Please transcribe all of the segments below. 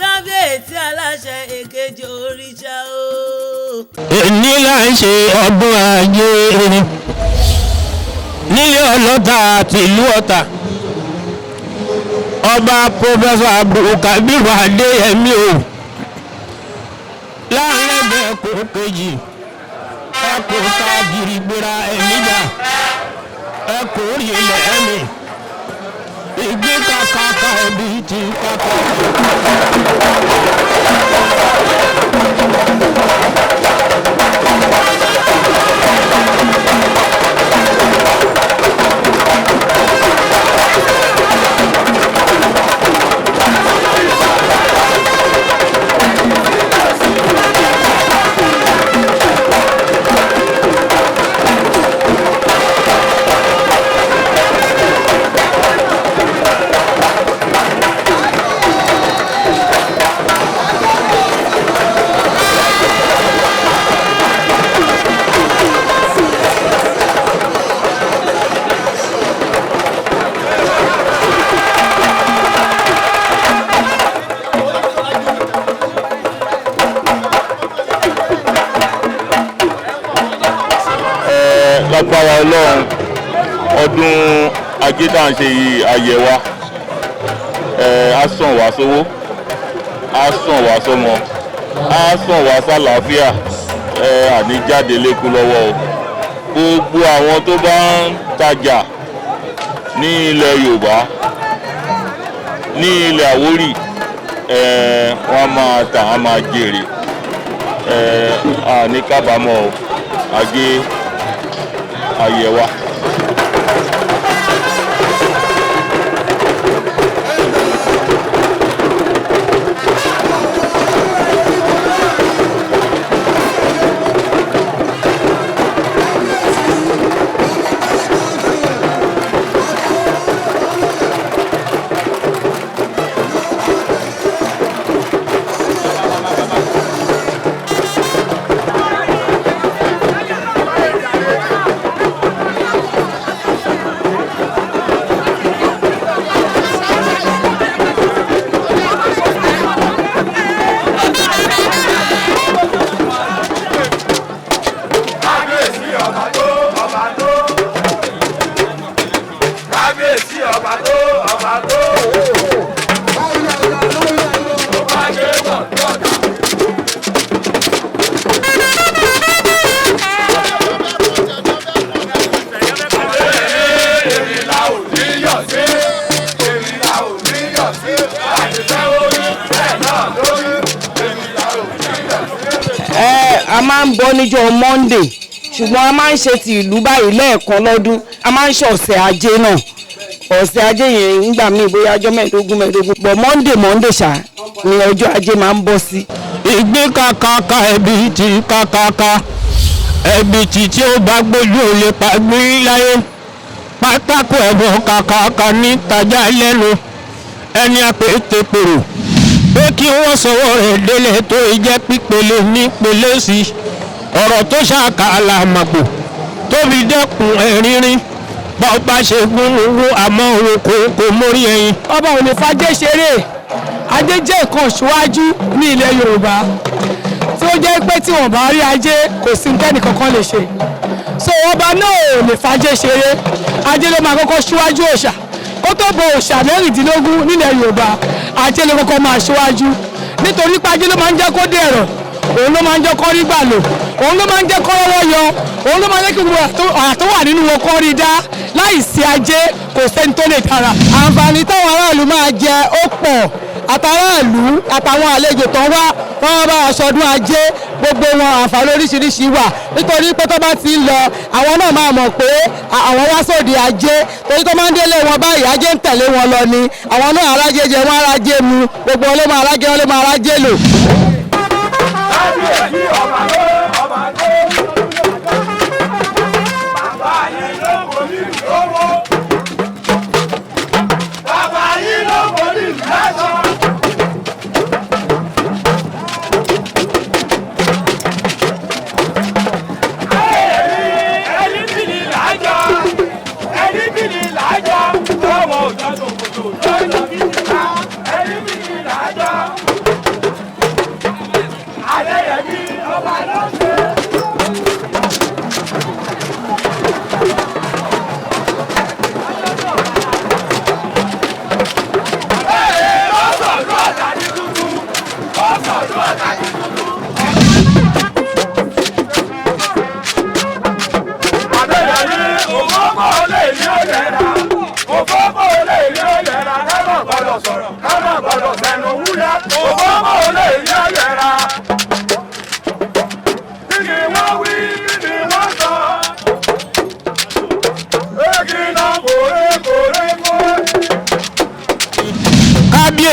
Kábíyèsí aláṣẹ èkejì òrìṣà o. Èní là ń ṣe ọdún Ajé nílé Ọlọ́ta àti ìlú Ọ̀tà. Ọba Professor Abdulkabir Adéyẹmí o, láàrin ẹgbẹ́ kò kejì ẹ kò ká gírígbéra ẹ̀mí dà, ẹ kò rí ilẹ̀ ẹ̀mí ìgbé kàkàkà ẹbí ti kàkà. Lágbára Ọlọ́run, ọdún Ajé tá à ń ṣe yìí, ayẹ̀ wa á sàn wá sówó, á sàn wá sọ́mọ, á sàn wá sálàáfíà. Àní jáde lẹ́kú lọ́wọ́ o. Gbogbo àwọn tó bá ń tajà ní ilẹ̀ Yorùbá, ní ilẹ̀ Àwórì, wọ́n máa tà, wọ́n máa jèrè. Àní kábàámọ̀ o. Ajé ayẹ̀ wa. Kábíyèsí ọba tó, ọba tó. Kábíyèsí ọba tó, ọba tó. Ọba ṣe bọ̀ lọ́dà. Èmi la ò ní yọ̀ sí. Èmi la ò ní yọ̀ sí. Láti fẹ́ orí bẹ́ẹ̀ náà lórí. Èmi la ò ní yọ̀ sí. Ẹ a máa ń bọ́ níjọ́ Monday, ṣùgbọ́n a máa ń ṣe ti ìlú báyìí lẹ́ẹ̀kan lọ́dún. A máa ń ṣe ọ̀sẹ̀ Ajé náà. Ọ̀sẹ̀ Ajé yẹn ń gbà mí bóyá ọjọ́ 15 mẹ́ẹ̀ẹ́dógún bọ̀ Monday Monday ṣá ni ọjọ́ Ajé máa ń bọ́ sí. Ìgbín kàkàkà, ẹbí ti kàkàkà, ẹbí tí tí ó bá gbójú ò lè pa gbé láyé. Pátákó ẹ̀bùn kàkàkà ní tajà lẹ́nu ẹni àpètèpèrò pé kí wọ́n sọ̀rọ̀ rẹ̀ délẹ̀ tó jẹ́ pípele ní pele sí i. Ọ̀rọ̀ tó ṣàkàlà àmàgbò tóbi dẹ́kun ẹ̀rínrín bá ó bá ṣe gúnrúngún, àmọ́ òun kò mórí ẹyin. Ọba ò lè fajé ṣeré. Ajé jẹ́ nǹkan ṣíwájú ní ilẹ̀ Yorùbá, tí ó jẹ́ pé tí wọ́n bá rí ajé, kò sí nǹkan kankan lè ṣe. So ọba náà ò lè fajé ṣeré. Ajé ló máa kọ́kọ́ ṣíwájú òòṣà kó tó bọ òòṣà 16 nílẹ̀ Yorùbá. Ajé ló kọ́kọ́ máa ṣíwájú, nítorí pé ajé ló máa ń jẹ́ kó dẹ̀rọ̀, òun ló máa ń jẹ́ kó rí gbà lò, òun ló máa ń jẹ́ kó rọ́wọ́ yọ, òun ló máa ń jẹ́ kí gbogbo àrà tó wà nínú wọn kó rí dá. Láì sí ajé, kò sẹ́ni tó lè dára. Àǹfààní táwọn aráàlú máa jẹ ó pọ̀, àtàráàlú àtàwọn àlejò tó ń wá wọ́n bá aṣọdún Ajé, gbogbo wọn, àǹfààní oríṣiríṣi wà, nítorí pé tó bá ti ń lọ, àwọn náà máa mọ̀ pé àwọn wá sóde Ajé, torí tó máa ń délé wọn báyìí, ajé ń tẹ̀lé wọn lọ ni. Àwọn náà arájé jẹ, wọn arájé mu, gbogbo wọn ló máa arájé, wọn ló máa arájé lò. Kábíyèsí ọba tó, ọba tó. Bàbá yìí ló kò ní lówó. Bàbá yìí ló kò ní láṣọ. Ẹni bìlì làájọ. Ẹni bìlì làájọ. Tọwọ́ òjò tòkòtò lọ́jọ́ bí ti ká. Ẹni bìlì làájọ.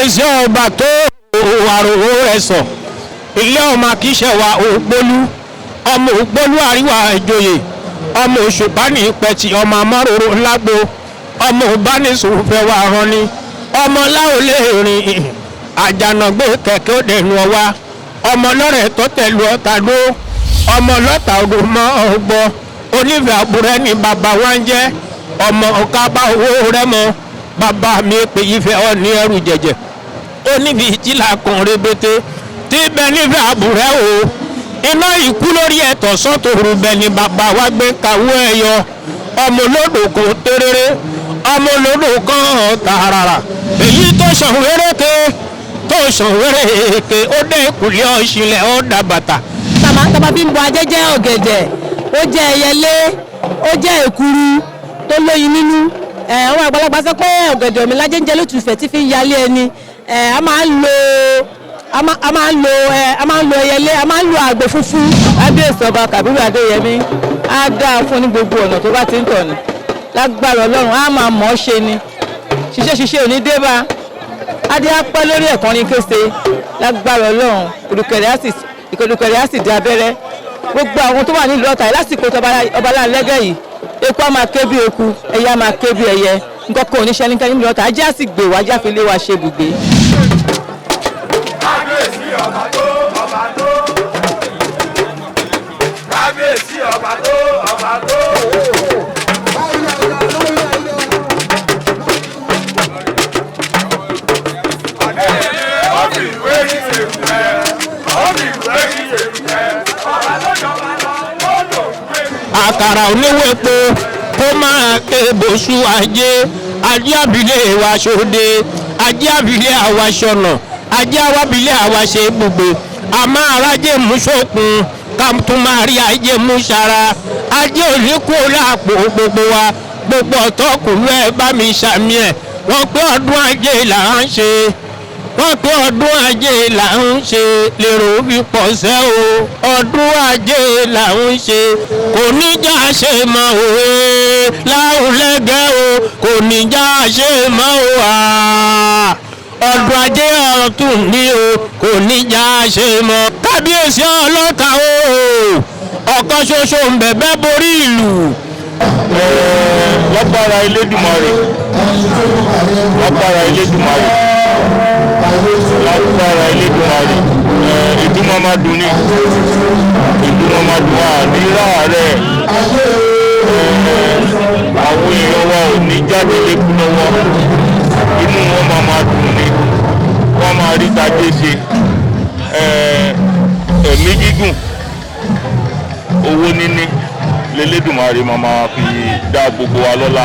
Kábíyèsí ọba tó àròwó rẹ̀ sọ ilé ọmọ akíṣẹ́ wa Ògbólú, ọmọ Ògbólú àríwá ìjòyè, ọmọ òṣùpá ní ìpẹ̀tì, ọmọ amáròrò ńlágbó, ọmọ òbánisòfẹ́ wa rán ni, ọmọ láòlé rìn àjànàgbé kẹ̀kẹ́ òdẹ̀nu ọwa, ọmọ lọ́rẹ̀ tó tẹ̀lú ọ̀tà ló, ọmọ lọ́tà odò mọ́ ọgbọ́ onífẹ̀ àbúrẹ́ ní bàbá wa ń jẹ́, ọmọ ọ̀ká bá owó rẹ mọ́ bàbá mi pè ìfẹ́ ọ ní ẹrù jẹ̀jẹ̀, ó níbi ìjìlá kan rebete tí bẹ nífẹ̀ àbúrẹ́ o, iná ìkú lórí ẹ̀tọ́ sọ́tòrò bẹ ni bàbá wa gbé kàwé ẹ̀yọ, ọmọ olódò kò téréré, ọmọ olódò kan tààràrà, èyí tó sàn wéréke tó sàn wéréke ó dé ìkùlé ọ̀ṣìnlẹ̀ ó dà bàtà. Tàbá fi ń bọ ajé jẹ́ ọ̀gẹ̀dẹ̀, ó jẹ́ ẹyẹlé, ó jẹ́ èkuru tó lóyin nínú. Àwọn àgbàlagbà sọ pé ọ̀gẹ̀dẹ̀ omi lájẹ́ ń jẹ lótùfẹ́ tí fi ń yalé ẹni. A máa ń lo a máa ń lo a máa ń lo ẹyẹlé, a máa ń lo àgbò funfun. Kábíyèsí ọba Kàbírù Adéyẹmí á dáa fún ní gbogbo ọ̀nà tó bá ti ń tọ̀ ní lágbára Ọlọ́run, á máa mọ̀ ọ́ ṣe ni, ṣiṣẹ́ ṣiṣẹ́ ò ní dé bá adé á pẹ́ lórí ẹ̀kan ní kése lágbára Ọlọ́run, ìrùkẹ̀rẹ̀ á sì di abẹ́rẹ́. Gbogbo àwọn tó wà nílùú Ọ̀tà lásìkò ọba Láńlẹ́gẹ̀ yìí, eku á máa ké bí eku, ẹyẹ á máa ké bí ẹyẹ, nǹkan kan ò ní ṣe ẹnikẹ́ni nílùú Ọ̀tà, ajé á sì gbè wá, ajé á fi lé wa ṣe ibùgbé. Kábíyèsí ọba tó ọba tó. Kábíyèsí ọba tó ọba tó. Ó fi ìwé ní ṣèrùkẹ́, ó fi ìwé ní ṣèrùkẹ́, ọba tó jọba lọ, ó lò wé mi. Àkàrà oníwèpo kó máa ké bòṣù ajé, ajé àbílẹ̀ wa ṣòde, ajé àbílẹ̀ àwa ṣọ̀nà, ajé àwábílẹ̀ àwa ṣe ibùgbé, àmọ́ arájé mú sókun ká tún máa rí ajé mú sara, ajé òní kú láàpò gbogbo wa, gbogbo ọ̀tọ́kùnrin ẹ̀ bá mi ṣàmì ẹ̀, wọ́n pé ọdún ajé là ń ṣe, wọ́n pé ọdún ajé là ń ṣe, lèrò fi pọ̀ sẹ́ o, ọdún ajé là ń ṣe, kò ní já ṣe mọ́ òwe láwùlẹ́gẹ́ o, kò ní já ṣe mọ́ o à, ọdún ajé ọ̀tún ní o, kò ní já ṣe mọ́. Kábíyèsí ọlọ́ta o, ọ̀kan ṣoṣo ń bẹ̀bẹ̀ borí ìlú. Lágbára Elédùmarè, lágbára Elédùmarè, lágbára Elédùmarè, ìlú máa ma dùn ní, ìlú máa ma dùn, à ní ráàárẹ̀, àwọn èèyàn wa ò ní jáde lékú lọ́wọ́, inú wọn máa ma dùn ní, wọ́n máa rí tajé ṣe, ẹ̀mí gígùn, owó níní lélẹ́dùmarè máa ma fi dá gbogbo wa lọ́lá.